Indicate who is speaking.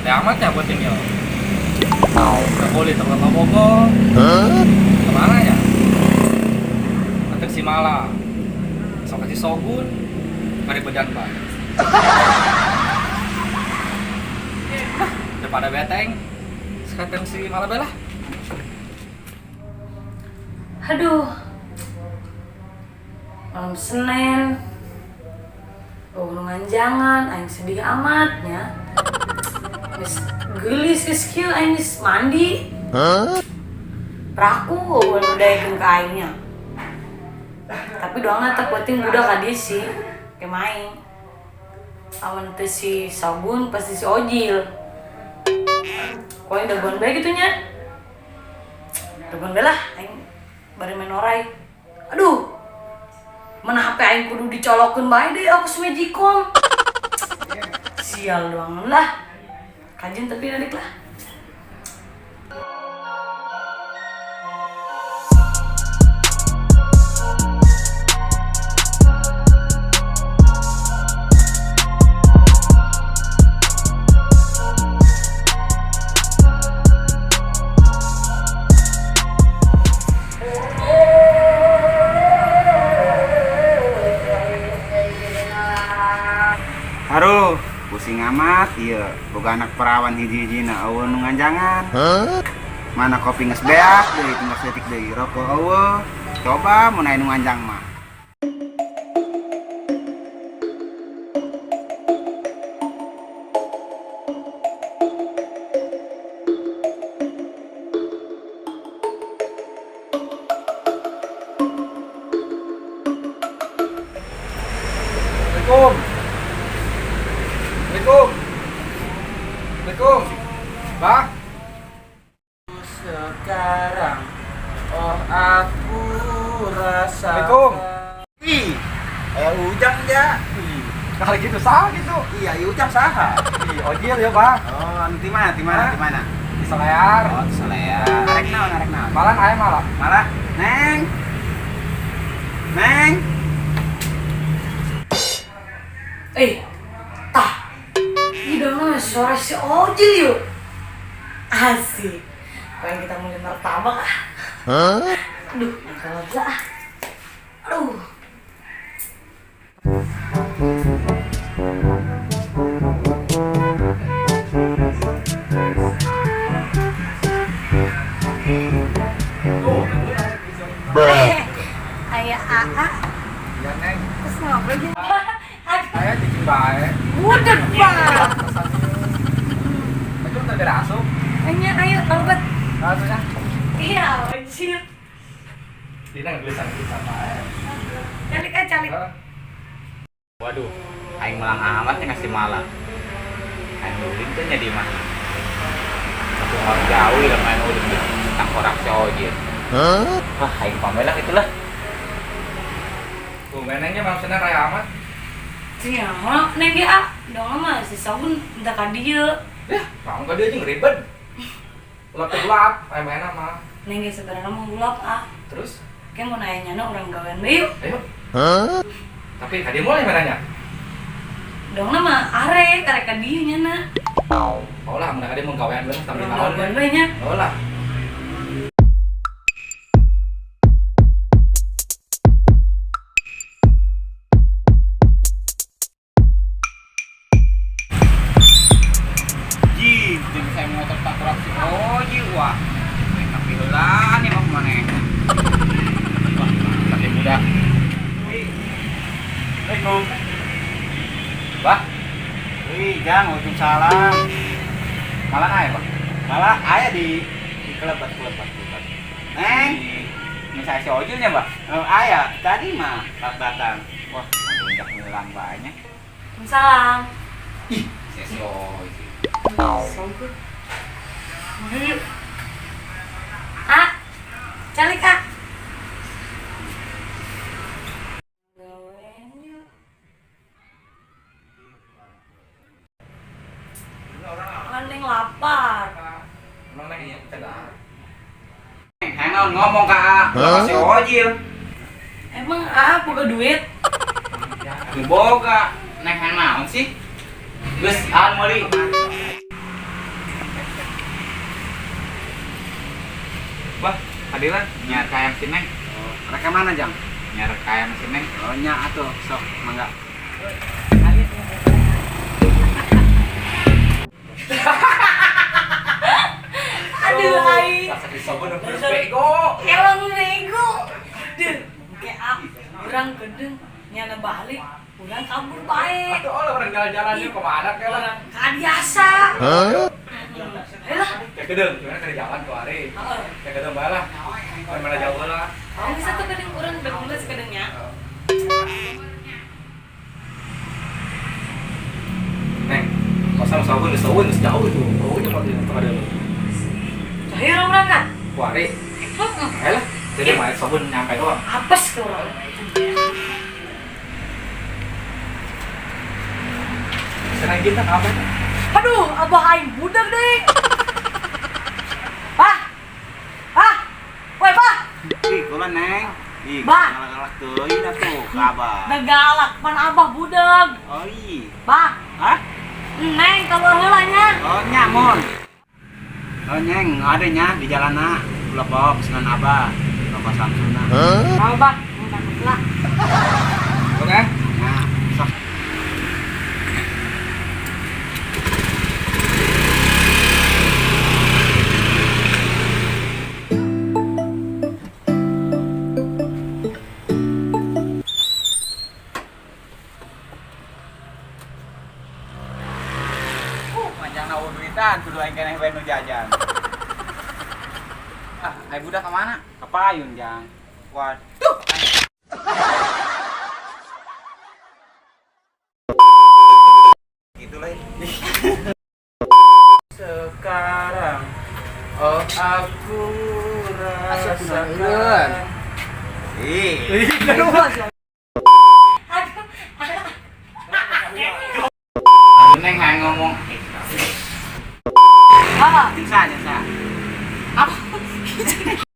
Speaker 1: Bete amat ya buat tinggal. Boleh ke Bogor. Kemana ya? Ke Simala. Sok si Sogun. Mari bedan pak. Daripada beteng. Sekarang si Mala bela.
Speaker 2: Aduh. Malam Senin. Gunungan jangan, aing sedih amatnya. Geus geulis geus kieu aing geus mandi. Raku eueuh nu daekeun ka aingnya. Tapi doangna teh penting budak ka dieu sih, ke main. Amun teu si Sogun pasti si Ojil. Pokoknya dagoan bae gitu nya. Dagoan bae lah aing bari main orai. Aduh. Mana HP aing kudu dicolokeun bae deh aku Magicom. Sial doang lah. Kajian tapi nadik lah.
Speaker 3: Aduh, pusing amat iya. Boga anak perawan hiji-hijina eueuh nu nganjangan. Mana kopi geus beak deui tinggal setik deui rokok eueuh. Coba mun aya nu nganjang mah.
Speaker 1: Assalamualaikum. Assalamualaikum. Assalamualaikum. Bah.
Speaker 4: Sekarang oh aku rasa.
Speaker 1: Assalamualaikum.
Speaker 3: Ih, aya Ujang ja.
Speaker 1: Ih, kalau gitu sah gitu.
Speaker 3: Iya, ieu Ujang saha?
Speaker 1: Ih, Ojil ya, Bah.
Speaker 3: Oh, anu di mana? Di mana? Di mana?
Speaker 1: Di Solear.
Speaker 3: Oh, di Solear. Arek naon, arek naon?
Speaker 1: Malan aya malah.
Speaker 3: Malah, Neng. Neng.
Speaker 2: Eh, tah. Ini dong suara si Ojil yuk. Asik. Pengen kita mulai martabak ah. Aduh, kalau bisa ah. Aduh. Ayah AA
Speaker 1: Ya, Neng.
Speaker 2: terus ngobrol gitu. Aduh,
Speaker 1: Saya cicing bae.
Speaker 2: udah Pak.
Speaker 1: Itu udah beda asup.
Speaker 2: Ayo, ayo, tobat.
Speaker 1: Nah, terus ya.
Speaker 2: Iya, Ojil.
Speaker 1: Dina gelisah-gelisah bae.
Speaker 2: Calik ah, calik.
Speaker 1: Hah?
Speaker 4: Waduh, aing melang amat ya ngasih malah. Aing ulin tuh nya di mana? Aku orang jauh ya main ulin deh. Tangkorak si Ojil. Wah, aing pamer lah itulah.
Speaker 1: Tuh, neneknya malam Senin raya amat.
Speaker 2: Iya, neng ge ah, dong mah si Sogun entah ka dieu.
Speaker 1: Ya, kamu kan dia aja ngeribet. Ulap gelap, ayo main ama.
Speaker 2: Neng ge sebenarnya mau gulap ah.
Speaker 1: Terus,
Speaker 2: Kayak mau nanya nyana orang gawean bae yuk.
Speaker 1: ayo. Tapi tadi mulai mainannya.
Speaker 2: Dong mah arek, arek ka dieu nyana.
Speaker 1: Oh lah, mun dia mau gawean bener sambil
Speaker 2: Orang
Speaker 1: naon.
Speaker 2: gawean bae nya.
Speaker 1: Oh lah.
Speaker 4: Ji, jeung saya motor tangkorak si Ojil wah. Tapi heulaan ya mah maneh. Wah, tapi budak.
Speaker 1: Assalamualaikum.
Speaker 4: Bah,
Speaker 3: Wih, Jang, waalaikumsalam.
Speaker 4: malah aya, Bah.
Speaker 3: Malah aya di kelebet kelebet kelebet. Neng,
Speaker 4: Ini saya si Ojilnya, Bah.
Speaker 3: oh, aya tadi mah pas datang.
Speaker 4: Wah, injak ngelang banyak.
Speaker 2: Salam.
Speaker 4: Ih, si si Ojil.
Speaker 2: Sogun. Yuk. Ah, calik ah. Gawean yuk. Kan neng lapar.
Speaker 1: Emang neng iya cedar.
Speaker 4: Hang on ngomong ka A, huh? Si Ojil.
Speaker 2: Emang ah boga duit?
Speaker 4: Teu boga, neng hang naon sih? Geus an meuli.
Speaker 1: Bah, hadiran.
Speaker 4: Nyar kayang si Neng.
Speaker 3: Oh, rek mana, Jang?
Speaker 4: Nyar kayang si Neng.
Speaker 3: Oh, nya atuh, sok mangga.
Speaker 2: Aduh aing.
Speaker 1: Rasa si Sogun udah bego.
Speaker 2: Elong bego. Duh, kayak urang gedeng nyana balik, urang kabur bae.
Speaker 1: Atuh oh, orang jalan-jalannya kemana kayak lah.
Speaker 2: Urang kadiasa. Ayo lah.
Speaker 1: Kayak gedeng, gimana kali jalan ke hari.
Speaker 2: Heeh.
Speaker 1: Kayak gedeng bae lah. Mana jauh lah.
Speaker 2: Oh, bisa tuh gedeng urang gedeng segedengnya.
Speaker 1: Neng, kosan Sogun geus eueun geus jauh itu. Oh, itu mah di tengah deui.
Speaker 2: Ayo urang berangkat.
Speaker 1: Kuari.
Speaker 2: Heeh.
Speaker 1: Ayo lah. Jadi main Sogun nyampe doang.
Speaker 2: Apes ke urang.
Speaker 1: Senang kita apa itu?
Speaker 2: Aduh, abah aing budak deh. Pak. Pak. Woi, Pak.
Speaker 3: Ih, kula Neng. Ih,
Speaker 2: Bah.
Speaker 3: galak-galak teuing atuh ka abah.
Speaker 2: Da galak pan abah budak.
Speaker 3: Oh, iya.
Speaker 2: Pak,
Speaker 3: Hah?
Speaker 2: Neng kalau heula nya.
Speaker 3: Oh, nyamun. Oh, Neng, ada nya di jalan Ulah bawa pesanan abah. Bapak Samsuna.
Speaker 2: Oh, Bah, takut lah.
Speaker 1: Oke.
Speaker 3: Nah, sok.
Speaker 4: Manjang na duitan kudu aing keneh we nu jajan. Ah, ai budak ka mana?
Speaker 3: Kapayun, Jang.
Speaker 4: Waduh.
Speaker 3: Gitu lah. Sekarang oh aku rasakan. Ih,
Speaker 2: Aduh.
Speaker 4: Aduh Neng hayang ngomong.
Speaker 2: Ah,
Speaker 3: jengsa, jengsa.
Speaker 2: apa?